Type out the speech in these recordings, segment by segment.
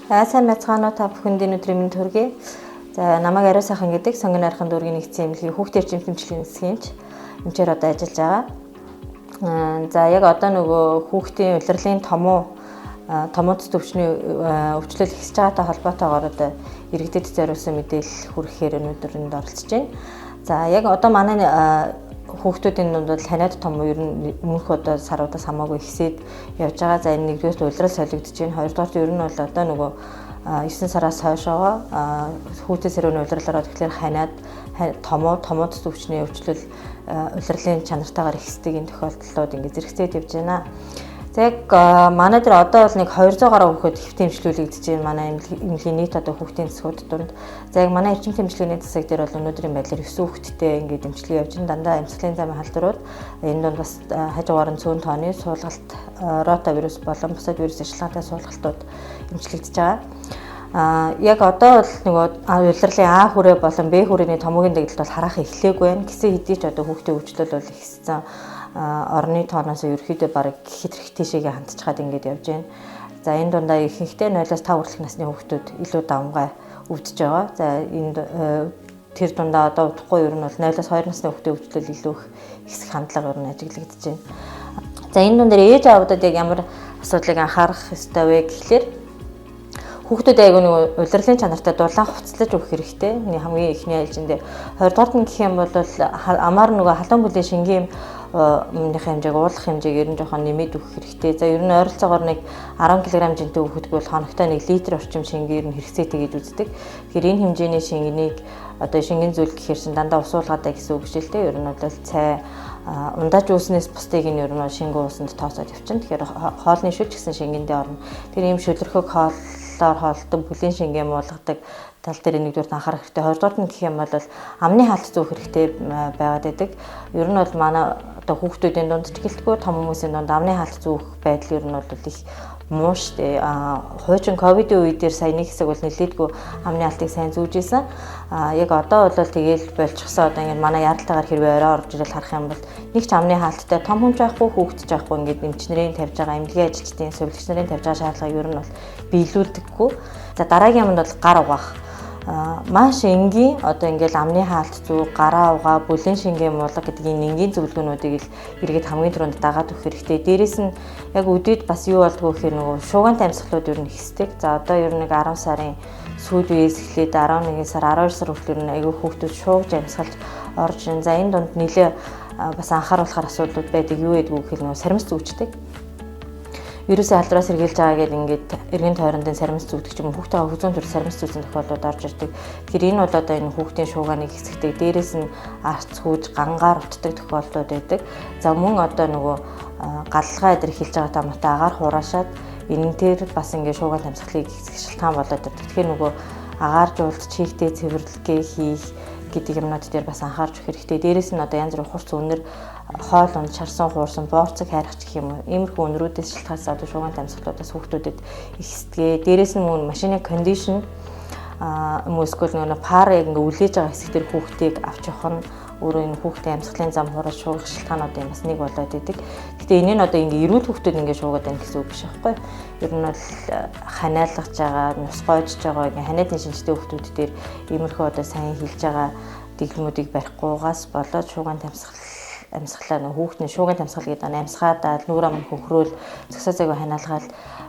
За сайн байцгаана уу, та бүхэнд энэ өдрийн мэнд хүргэе. За намайг Ариу сайхан гэдэг, Сонгон найрхан дүүргийн нэгдсэн эмнэлгийн хүүхдийн эрчим тэмцлийн засгийн эмч эмчээр одоо ажиллаж байгаа. За яг одоо нөгөө хүүхдийн улирлын томууд төвчний өвчлөл ихсэж байгаатай холбоотойгоор одоо иргэдэд зориулсан мэдээлэл хүргэхээр өнөөдөр энд оролцож байна. За яг одоо манай хүүхдүүдийн дунд бол ханиад том ер нь өмнөх одоо саруудаас хамаагүй ихсээд явж байгаа. За энэ нэгдүгээр улирал солигдож байна. Хоёрдугаар ер нь бол одоо нөгөө 9 сараас хойшоогоо хүүхдийн сэрүүний улирал ороод, тэгэхээр ханиад томууд төвчний өвчлөл улирлын чанартайгаар ихсдэг энэ тохиолдлууд ингэ зэрэгцээд явж байна. За яг манай дээр одоо бол нэг 200 гаруй хүүхэд хэвтэн эмчлүүлэгдэж байна. Манай эмнэлгийн нийт одоо хүүхдийн засгууд дунд. За яг манай эрчим тэмцлэгийн засаг дээр бол өнөөдрийн байдлаар 9 хүүхэдтэй ингээд эмчилгээ явж байна. Дандаа амьсгалын замын халдварууд, энэ дунд бас хажуугаар нь цөөн тооны суулгалт, ротавирус болон бусад вирус ашиглагтай суулгалтууд эмчлэгдэж байгаа. Яг одоо бол нөгөө улирлын А хүрээ болон Б хүрээний томоогийн дэгдэлт бол харах эхлээгүй байна. Гэсэн хэдий ч одоо хүүхдийн өвчлөл бол ихссэн, орны тооноос ерөөхдөө бараг хитрх тийшээгээ хандчихад ингээд явж байна. За энэ дундаа ихэнхдээ 0-аас 5 хүртэлх насны хүүхдүүд илүү давамгай өвдөж байгаа. За энд тэр дундаа одоо удахгүй ер нь бол 0-аас 2 насны хүүхдийн өвчлөл илүү их ихсэх хандлага ер нь ажиглагдаж байна. За энэ дунд дээр ээж аавуудад яг ямар асуудлыг анхаарах ёстой вэ гэхлээр хүүхдүүд айгүй нэг улирлын чанартай дулаан хувцлаж өгөх хэрэгтэй. Нэг хамгийн эхний ээлжиндээ. Хоёрдугаарт нь гэх юм бол амар нөгөө халуун бүлийн шингийн өмнөх хэмжээг, уулах хэмжээг ер нь жоохон нэмээд өгөх хэрэгтэй. За ер нь ойролцоогоор нэг 10 кг жинтэй хүүхэдг бол хоногтой 1 литр орчим шингийн ер нь хэрэгцээтэй гэж үздэг. Тэгэхээр энэ хэмжээний шингэнийг одоо шингэн зүйл гэхээр чин дандаа ус уулгаатай гэсэн үг шүү дээ. Ер нь бол цай ундааж үүснээс бусдыг нь ер нь шингэн усанд тооцоод явчихна. Тэгэхээр хоолны шүл ч гэсэн шингэндээ орно. Тэр ийм шөлөрхөг хооллоор хоолдог, бүлийн шингэн муулгадаг тал дээр нэгдүгээр анхаарах хэрэгтэй. Хоёрдугаарт нь гэх юм бол амны хаалт зүүх хэрэгтэй байгаад байдаг. Ер нь бол манай одоо хүүхдүүдийн дунд ч гэлтгүй том хүмүүсийн дунд амны хаалт зүүх байдал ер нь бол их муу штэ. Хуучин ковидын үе дээр сая нэг хэсэг бол нэлээдгүй амны хаалтыг сайн зүүж исэн. Яг одоо бол тэгээл болчихсон. Одоо ингээд манай яралтайгаар хэрвээ орой орж ирэл харах юм бол нэг ч амны хаалттай том хүн жаахгүй, хүүхэд жаахгүй ингээд эмчнэрийн тавьж байгаа, эмнэлгийн ажилчдын, сувилагч нарын тавьж байгаа шаардлагыг ер нь бол биелүүлдэггүй. За дараагийн юмд бол гар угаах. Маш энгийн одоо ингээл амны хаалт зүү, гараа угаа, бүлээн шингэн муулга гэдэг энэ энгийн зөвлөгөөнүүдийг л иргэд хамгийн түрүүнд дагаад өгөх хэрэгтэй. Дээрээс нь яг үдээд бас юу болдгоо гэхээр нөгөө шуугант амьсгалууд ер нь ихсдэг. За одоо ер нь нэг 10 сарын сүүл үеэс эхлээд 11 сар, 12 сар хүртэл ер нь айгүй хүүхдүүд шуугж амьсгалж орж ин. За энэ дунд нэлээ бас анхааруулахар асуудлууд байдаг. Юу гэдгүү гэхээр нөгөө саримс зүүчдэг. Вирусын халдвараас сэргийлж байгаа гэдэг ингээд эргэн тойрондын саримс зүүдэг ч юм уу, хүүхдээ хөгжүүн төр саримс зүүсэн тохиолдлууд орж ирдэг. Тэгэхээр энэ бол одоо энэ хүүхдийн шуугааныг хэсэгдэг. Дээрээс нь арц хүүж гангаар утдаг тохиолдлууд байдаг. За мөн одоо нөгөө галлгаа эдэр эхэлж байгаа таматай агаар хураашаад энэ тэр бас ингээд шуугаан амьсгалыг хэсэг шалтгаан болоод ирдэг. Тэгэхээр нөгөө агааржуулт, чийгтэй цэвэрлэгээ хийх гэдэг юмнууд дээр бас анхаарч өгөх хэрэгтэй. Дээрээс нь одоо янз бүрийн хурц үнэр, хоол унд шарсан, хуурсан, боорцог хайрах гэх юм уу. Иймэрхүү өнрүүдээс шалтгаалсан одоо шуугаан амьсгалуудаас хүүхдүүдэд ихсдэг. Дээрээс нь мөн машины кондишн юм уу эсвэл нөгөө пар яг ингээ үлээж байгаа хэсэг дээр хүүхдийг авч явах нь өөрөө энэ хүүхдийн амьсгалын зам хуураад шуугах шалтгаануудын бас нэг болоод идэг. Гэтэ энэ нь одоо ингээ эрүүл хүүхдүүд ингээ шуугаад байна гэсэн үг биш байхгүй. Ер нь бол ханиалгаж байгаа, нус гойжж байгаа ингээ ханиадны шинжтэй хүүхдүүд дээр иймэрхүү одоо сайн хилж байгаа дэглэмүүдийг барихгүйгаас болоод шуугаан амьсгалаа нөх хүүхдний шуугын амьсгал гэдэг нь амьсгаадаа нүүр ам хөхрөөл зөксөө зайгүй ханиалгаал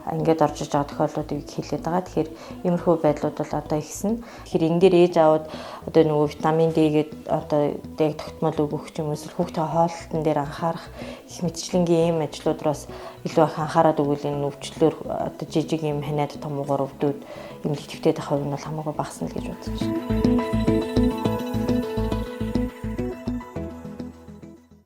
ингээд орж иж байгаа тохиолдлуудыг хэлээд байгаа. Тэгэхээр иймэрхүү байдлууд бол одоо ихсэн. Тэгэхээр энэ дээр ээж аауд одоо нөгөө витамин D гээд одоо яг тогтмол өгөх ч юм уу эсвэл хүүхдээ хооллолтон дээр анхаарах их мэтчлэнгийн ийм ажлууд руу бас илүү их анхаарад өгвөл энэ өвчлөлөөр одоо жижиг ийм ханиад томуугаар өвдөөд эмнэлэг твтээд байх хувь нь бол хамаагүй багасна л гэж бодож байна.